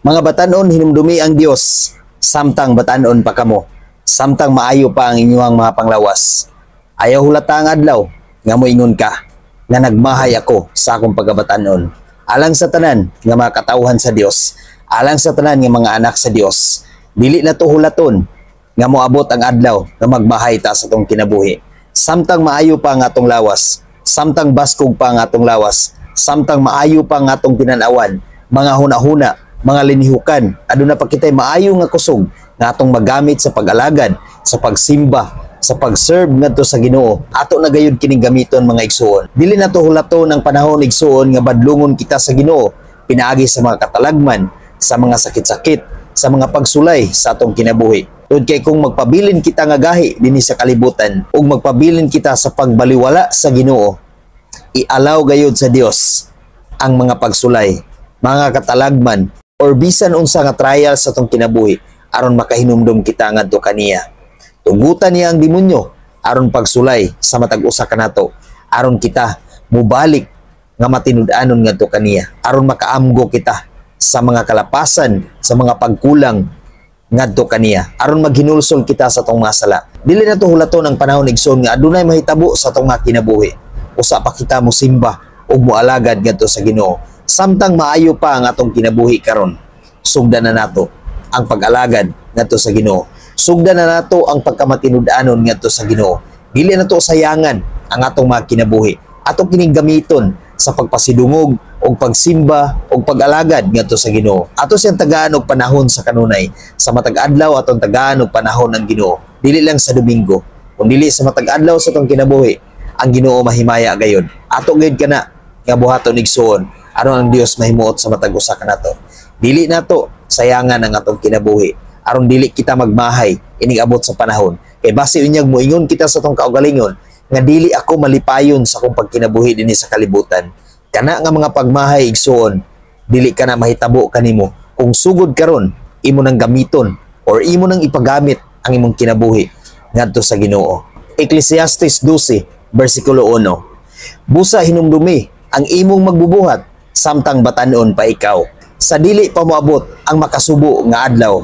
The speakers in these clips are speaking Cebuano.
Mga batanon, hinumdumi ang Dios samtang batanon pa kamo, samtang maayo pa ang inyong mga panglawas. Ayaw hulata ang adlaw nga moingon ka nga nagmahay ako sa akong pagkabatanon. Alang sa tanan nga mga katawhan sa Dios, alang sa tanan nga mga anak sa Dios, dili na to hulaton nga moabot ang adlaw nga magmahay ta sa atong kinabuhi. Samtang maayo pa ang atong lawas, samtang baskog pa ang atong lawas, samtang maayo pa ang atong tinanawan, mga hunahuna, mga linihukan, aduna pa kitay maayo nga kusog nga atong magamit sa pag-alagad, sa pagsimba, sa pag-serve ngadto sa Ginoo. Ato na gayud kining gamiton, mga igsuon. Dili na to hulaton ang panahon, igsuon, nga badlungon kita sa Ginoo pinaagi sa mga katalagman, sa mga sakit-sakit, sa mga pagsulay sa atong kinabuhi. Tungod kay kung magpabilin kita nga gahi dinhi sa kalibutan ug magpabilin kita sa pagbaliwala sa Ginoo, i-allow gayud sa Dios ang mga pagsulay, mga katalagman, or bisan unsa nga trial sa atong kinabuhi aron makahinumdum kita ngadto kaniya. Tugutan niya ang demonyo aron pagsulay sa matag usa kanato aron kita mubalik nga matinud-anon ngadto kaniya, aron makaamgo kita sa mga kalapasan, sa mga pagkulang ngadto kaniya, aron maghinulsol kita sa atong mga sala. Dili na to hulaton ang panahon, igsoon, nga adunay mahitabo sa atong mga kinabuhi usa pa kita mosimba ug moalagad ngadto sa Ginoo. Samtang maayo pa ang atong kinabuhi karon, sugdan na nato ang pag-alagad ngadto sa Ginoo. Sugdan na nato ang pagkamatinud-anon ngadto sa Ginoo. Dili na to sayangan ang atong mga kinabuhi. Ato kining gamiton sa pagpasidungog og pagsimba og pag-alagad ngadto sa Ginoo. Ato siyang tagaan og panahon sa kanunay. Sa matag adlaw, atong tagaan og panahon ang Ginoo. Dili lang sa Domingo, kun dili sa matag adlaw sa atong kinabuhi, ang Ginoo mahimaya gayud. Ato gayud kana nga buhaton, igsuon, aron ang Dios mahimuot sa matag usa kanato. Dili nato sayangan ang atong kinabuhi aron dili kita magmahay inig abot sa panahon. Kay basi unyag moingon kita sa atong kaugalingon nga dili ako malipayon sa akong pagkinabuhi dinhi sa kalibutan. Kana nga mga pagmahay, igsuon, dili ka na mahitabo kanimo kung sugod karon imo nang gamiton or imo nang ipagamit ang imong kinabuhi ngadto sa Ginoo. Ecclesiastes 12 versikulo 1. Busa hinumdumi ang imong magbubuhat samtang batanon pa ikaw, sa dili pa moabot ang makasubo nga adlaw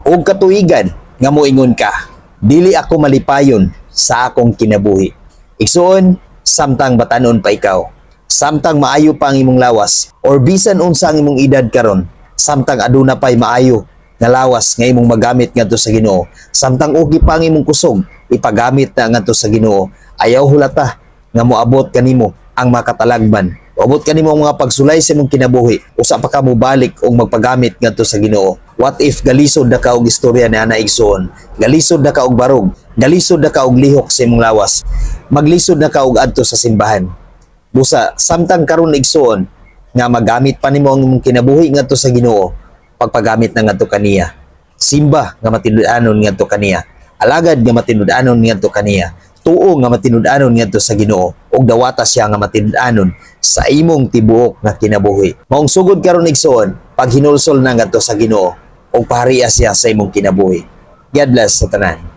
ug katuigan nga moingon ka, "Dili ako malipayon sa akong kinabuhi." Igsuon, samtang batanon pa ikaw, samtang maayo pa ang imong lawas or bisan unsa ang imong edad karon, samtang aduna pay maayo nga lawas nga imong magamit ngadto sa Ginoo, samtang okay pa ang imong kusog, ipagamit na ngadto sa Ginoo. Ayaw hulata nga moabot kanimo ang makatalagman. Moabot kanimo ang mga pagsulay sa imong kinabuhi, usa pa ka mobalik og magpagamit ngadto sa Ginoo. What if galisod na ka og istorya ni ana, igsoon? Galisod na ka og barog, galisod na ka og lihok sa imong lawas. Maglisod na ka og adto sa simbahan. Busa samtang karon, igsoon, nga magamit pa nimo ang imong kinabuhi ngadto sa Ginoo, pagpagamit na ngadto kaniya. Simba nga matinud-anon ngadto kaniya. Alagad nga matinud-anon ngadto kaniya. Tuo nga matinud-anon ngadto sa Ginoo ug dawata siya nga matinud-anon sa imong tibuok nga kinabuhi. Maong sugod karon, igsoon, paghinulsol na ngadto sa Ginoo ug paharia siya sa imong kinabuhi. God bless sa tanan.